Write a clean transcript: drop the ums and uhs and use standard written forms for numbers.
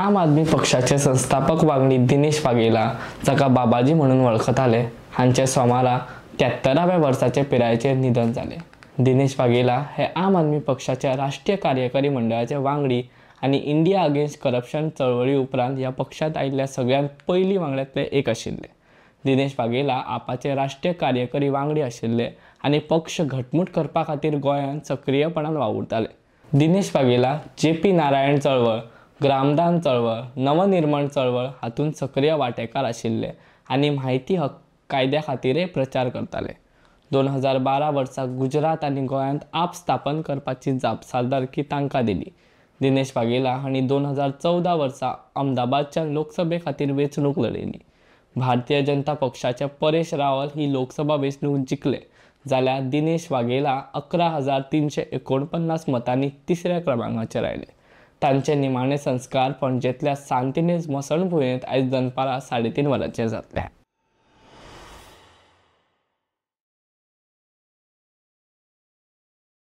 आम आदमी पक्षाचे संस्थापक वांगडी दिनेश वाघेला, जाका बाबाजी म्हणून वळखताले, हांचे सोमारा 73व्या वर्साचे पिरायेचेर निधन जालें. दिनेश वाघेला हे आम आदमी पक्षाच्या राष्ट्रीय कार्यकारी मंडळाचे वांगडी आनी इंडिया अगेन्स्ट करप्शन चळवळी उपरांत ह्या पक्षांत आयिल्ल्या सगळ्यांत पयलीं वांगड्यांतले एक आशिल्ले. दिनेश वाघेला आपाचे राष्ट्रीय कार्यकारी वांगडी आशिल्ले आनी पक्ष घटमूट करपा खातीर गोंयांत सक्रियपणान वावुरताले. दिनेश वाघेला जे.पी. नारायण चळवळ, ग्रामदान चळवळ, नवनिर्माण चळवळ हातूंत सक्रिय वांटेकार आशिल्ले आनी म्हायती हक्क कायद्या खातीरय प्रचार करताले. 2012 वर्सा गुजरात आनी गोंयांत आप स्थापन करपाची जापसालदारकी तांकां दिली. दिनेश वाघेला हांणी 2014 वर्सा अहमदाबादच्या लोकसभे खातीर वेंचणूक लढयली. भारतीय जनता पक्षाचे परेश रावल ही लोकसभा वेंचणूक जिखले जाल्यार दिनेश वाघेला 11,349 मतांनी तिसऱ्या क्रमांकाचेर आयले. तांचे निमाणे संस्कार पणजेंतल्या सांतिनेज मसणभुंयेंत आयज दनपारां 3:30 वरांचेर जातले.